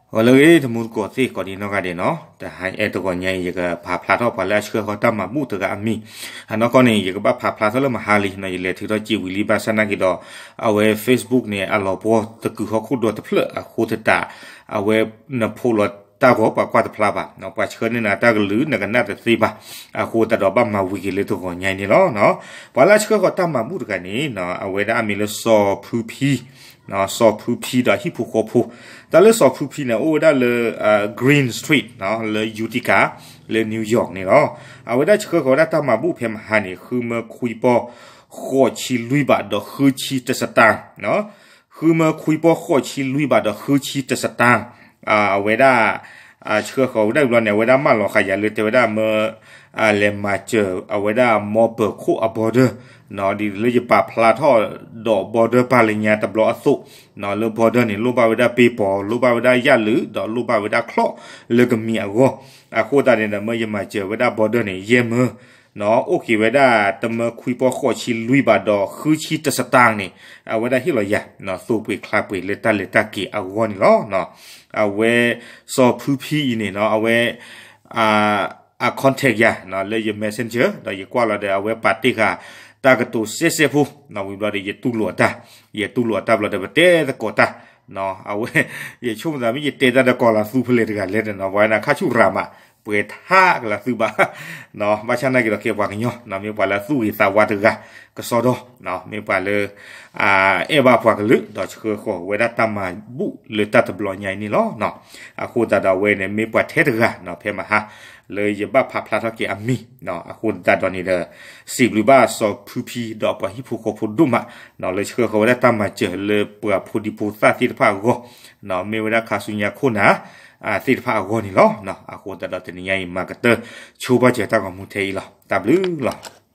ဂီၤလၢအဂ့ၤ တံၤသကိးသ့ၣ် ကိးဒံနီၢ်ဂၤဒဲးနီၤ, တဟါအံၤတဂီၤညါအံၤ ယကဖးဖျါထီၣ်ပှၤလၢအဆှၢဃီၤတၢ်မၤဘူၣ်တဂၤအမံၤ, အနီၢ်ကီၢ်န့ၣ် ယကဘၣ်ဖးဖျါထီၣ်လၢမဟါလံနီၤ, ယလဲၤထုးထီၣ်စံးဝံၤလံဘၣ်ဆၣ်နာ်က့ဒီး အဝဲ Facebook န့ၣ် အလီၤပှီၢ်တကုာ်ဟီၣ်ခိၣ်ဒီတဖျၢၣ်အဃိသတး အဝဲနဖိးလီၤတၢ်ဂီၤပှၤကွၢ်တဖျါဘၣ်, ပှၤဆှၢန့ၢ်နၤတၢ်ကလုၢ် နကနၣ်တသ့ဘၣ်, အဃိသတးဒီးဘၣ်မၤဝံၤက့ၤလၢတဂီၤညါအံၤန့ၣ်လီၤ. ပှၤလၢအဆှၢဃီၤတၢ်မၤဘူၣ်တဂၤန့ၣ် အဝဲဒၣ်အမံၤလၢစီၤဖုဖံ စီၤဖုဖံဒီးဟံၣ်ဖိဃီဖိ, တၢ်လၢစီၤဖုဖံန့ၣ် အိၣ်ဝဲဒၣ်လၢ Green Street လၢ Utica လၢ New York န့ၣ်လီၤ. အဝဲဒၣ်ဆှၢဃီၤဝဲဒၣ်တၢ်မၤဘူၣ်ဖဲမဟါန့ၣ် ဃုမၢခွံပီၢ်ဃိးဆံလွံၢ်ဘးဒီးဃုဆံတစတၢၢ်, ဃုမၢခွံပီၢ်ဃိးဆံလွံၢ်ဘးဒီးဃုဆံတစတၢၢ်, အဝဲဒၣ် ဆှၢဃီၤဝဲဒၣ်ဘျီန့ၣ် အဝဲဒၣ်မၢလီၤဃာ်ယၤလၢတဲဝဲဒၣ်မၢ လဲၤမၤစၢၤအဝဲဒၣ်မီပၢၤခိၣ်အ border ဒ်လၢယပာ်ဖျါထီၣ်ဒီး border ပၢ်လၢညါတဘျီအသိး, လၢ border န့ၣ် လိၣ်ဘၣ်ဝဲဒၣ်ပ့ပီၤ လိၣ်ဘၣ်ဝဲဒၣ်ယၣ်လုး ဒီးလိၣ်ဘၣ်ဝဲဒၣ်ချီၣ်လၢကမံၤအဂီၢ်, အဃိသတးန့ၣ်ဒီး မၢယမၤစၢၤဝဲဒၣ် border န့ၣ် ယဲၢ်မၢ အိၣ်က့ၤဝဲဒၣ်တမၢခွံပီၢ်ဃိးဆံလွံၢ်ဘးဒီး ဃုဆံတစတၢၢ်န့ၣ် အဝဲဒၣ်ဟ့ၣ်လီၤယၤ သိပှ့ၤချါပှ့ၤလၢတၢ်လဲၤတၢ်က့ၤအဂီၢ်န့ၣ်လီၤ. အဝဲ စီၤဖုဖံအံၤန့ၣ်နီၤ အဝဲ အ contact ယၤ လၢယ messenger ဒီးယကွၢ်လီၤဒီး အဝဲပာ်တ့ၢ်ဃာ်တၢ်ကတိၤစဲစဲဖိ ဝံၤဘျီဒီး ယတူၢ်လိာ်အတၢ်, ယတူၢ်လိာ်အတၢ်ဘျီဒီး ပတဲသကိးတၢ် အဝဲ ယဆိကမိၣ်သးမ့ၢ်ယတဲတၢ်ဒီး ကိးလီၤသူဖဲလဲၣ်တဂၤလဲၣ်န့ၣ်နီၤ, ပှၤဝဲန့ၣ်ခါဆူၣ်ရၤမး ပှဲၤထါကလီၤသူဘၣ်, ဘၣ်ဆၣ်နာ်က့ဒီး ကဲပှၤကညီ မ့ၢ်ပှၤလၢသူၣ်ဂ့ၤသးဝါတဂၤ ကစီဒီ, မ့ၢ်ပှၤလၢ အဲၣ်ဘၣ်ပှၤကလုာ် ဒီးဆှၢဃီၤဝဲဒၣ်တၢ်မၤဘူၣ်လၢတၢ်တဘျီညါအံၤန့ၣ်လီၤ. အဃိသတးဒီးအဝဲန့ၣ် မ့ၢ်ပှၤထဲတဂၤ ဖဲမဟါ လၢယဘၣ်ဖးဖျါထီၣ်က့ၤအမံၤ, အဃိသတးဒီးန့ၣ်ဒီး စံးဘျုးဘၣ်စီၤဖုဖံဒီးပှၤဟံၣ်ဖိဃီဖိဒိၣ်မး လၢဆှၢဃီၤဝဲဒၣ်တၢ်မၤစၢၤလၢပှၤဖိဒံဖိသၣ်သ့ၣ်တဖၣ်အဂီၢ်, မ့ၢ်ဝဲဒၣ်ခါဆူညါခိၣ်နၢ် သ့ၣ်တဖၣ်အဂီၢ်န့ၣ်လီၤ. အဃိသတးဒီးတနံၤညါအံၤ မၤကတၢၢ်ဆိပာ်စၢၤတၢ်ဂီၤမူထဲအံၤလီၤ. တၢ်ဘျုးလီၤ.